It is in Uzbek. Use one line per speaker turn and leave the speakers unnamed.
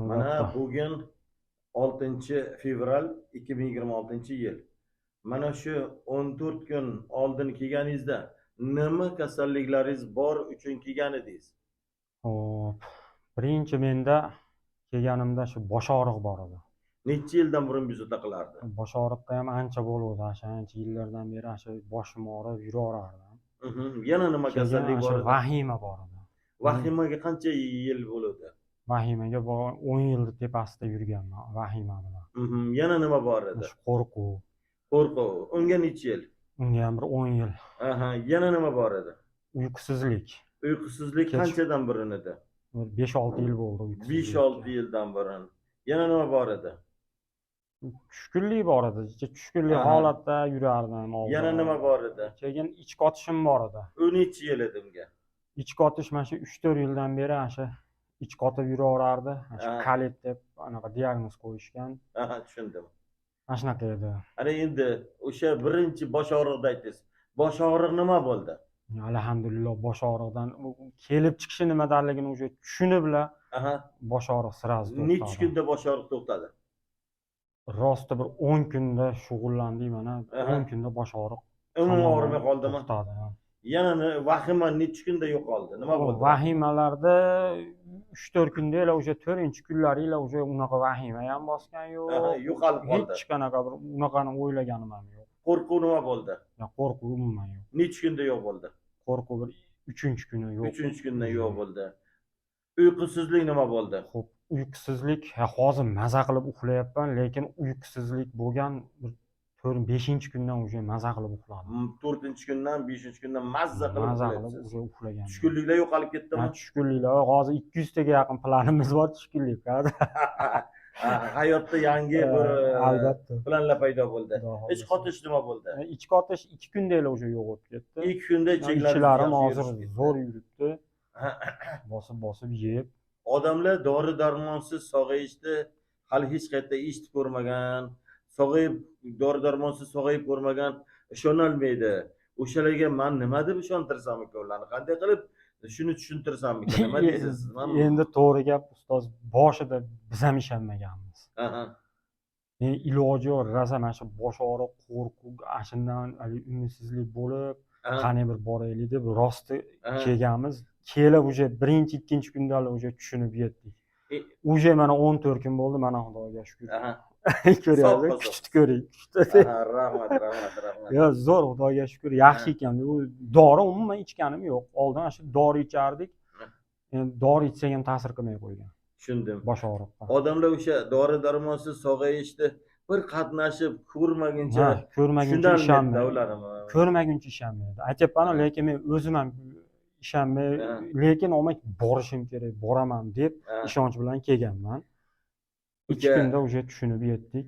Mana bugun 6 fevral 2026-yil. Mana shu 14 kun oldin kelganingizda nima kasalliklaringiz bor uchun kelgan edingiz?
Hop. Birinchi menda kelganimda shu bosh og'riq bor edi.
Necha yildan burun bezovta qilardi?
Bosh og'riqqa ham ancha bo'luvdi. O'sha ancha yillardan beri o'sha boshim og'rib yuraverardim.
Yana nima
Keyin
kasallik
o'sha
bor edi?
Vahima bor edi.
Vahimaga qancha yil bo'ldi?
Vahimaga 10 yilni tepasida yurganman vahima bilan.
Yana nima bor edi?
Shu qo'rquv.
Qo'rquv. Unga necha yil?
Unga ham bir 10 yil.
Aha, yana nima bor edi?
Uyqusizlik.
Uyqusizlik qanchadan burun edi?
Bir 5-6 yil bo'ldi uyqusizlik.
5-6 yildan burun. Yana nima bor edi?
Tushkunlik bor edi. Tushkunlik holatda yurardim oldin.
Yana nima bor edi?
Keyin ich qotishim bor edi.
U necha yil edi unga?
Ich qotish mana shu 3-4 yildan beri ana shu ich qotib yuraverardi. Ana shu kolit deb anaqa diagnoz qo'yishgan.
Aha, tushundim.
Mana shunaqa edi.
Ana endi o'sha birinchi bosh og'riqda aytdingiz. Bosh og'riq nima bo'ldi?
Alhamdulillah, bosh og'riqdan kelib chiqishi nimadanligini уже tushunibla bosh og'riq сразу
Necha
to'xtadi.
kunda bosh og'riq to'xtadi?
Rosti bir 10 kunda shug'ullandik mana. 10 kunda bosh og'riq
Umuman
tamoman
og'rimay qoldimi?
to'xtadi.
Yana vahima necha kunda yo'qoldi? Nima bo'ldi?
Vahimalarda 3-4 kunda o'sha 4-kunlarila уже unaqa vahima ham bosgan yo'q.
Yo'qolib qoldi.
Hech qanaqa bir unaqani o'ylaganim ham yo'q.
Qo'rquv nima bo'ldi?
Ya, qo'rquv umuman yo'q.
Necha kunda yo'q bo'ldi?
Qo'rquv bir 3-kuni yo'q.
3-kunda yo'q bo'ldi. Uyqusizlik nima bo'ldi?
Xo'p, uyqusizlik, ha, hozir maza qilib uxlayapman, lekin uyqusizlik bo'lgan bir 4-5 kundan уже maza qilib uxladim.
4-kundan, 5-kundan mazza qilib
Maza qilib
uxlayapsiz.
уже uxlaganman.
Tushkunliklar yo'qolib ketdimi?
Ha, tushkunliklar hozir 200 taga yaqin planimiz bor tushkunlik.
Hayotda yangi bir
Albatta.
planlar paydo bo'ldi.
Xudo
Ich
xohlasa.
qotish nima bo'ldi?
Ich qotish 2 kundagina уже yo'q bo'lib ketdi.
2 kunda ichaklaringiz
Ichlarim
yaxshi
hozir
yurishib ketdi.
zo'r yuribdi. Bosib bosib yeb.
Odamlar dori darmonsiz sog'ayishni hali hech qayerda eshitib ko'rmagan, sog'ayib, dori darmonsiz sog'ayib ko'rmagan, ishonolmaydi. O'shalarga man nima deb ishontirsam ekan ularni? Qanday qilib shuni tushuntirsam ekan? Nima deysiz?
Endi to'g'ri gap, ustoz, boshida biz ham ishonmaganmiz. Endi iloji yo'q, rosa mana shu bosh og'riq, qo'rquv, ana shundan haligi umidsizlik bo'lib, qani bir boraylik deb rosti kelganmiz. Kelib уже birinchi, ikkinchi kunda уже tushunib yetdik. Уже mana 14 kun bo'ldi, mana Xudoga shukur. Ko'ryapsiz,
Sog'.
kuchni ko'ring, kuchni.
Aha, rahmat, rahmat, rahmat.
Yo, zo'r, Xudoga shukur, yaxshi ekan. U dori umuman ichganim yo'q. Oldin ana shu dori ichardik. Endi dori ichsak ham ta'sir qilmay qo'ygan
Tushundim.
bosh og'riqqa.
Odamlar o'sha dori darmonsiz sog'ayishni bir qatnashib ko'rmaguncha
Ha, ko'rmaguncha
tushunolmaydi
ishonmaydi.
ular.
Ko'rmaguncha ishonmaydi. Aytyapman, lekin men o'zim ham ishonmay, lekin olmay borishim kerak, boraman deb ishonch bilan kelganman. 2 kunda уже tushunib yetdik.